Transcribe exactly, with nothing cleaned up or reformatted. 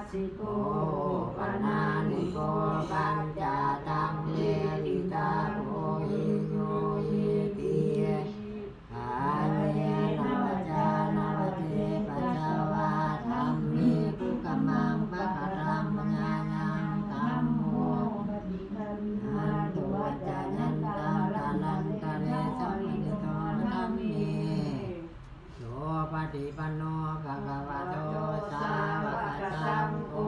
siko opanayiko paccattaṃ veditabbo viññūhīti. Kāyena vācāya va cetasā vā dhamme kukammaṃ pakataṃ mayā yaṃ dhammo paṭiggaṇhatu accayantaṃ kālantare saṃvarituṃ va dhamme. Supaṭipanno bhagavato sāvakasaṅgho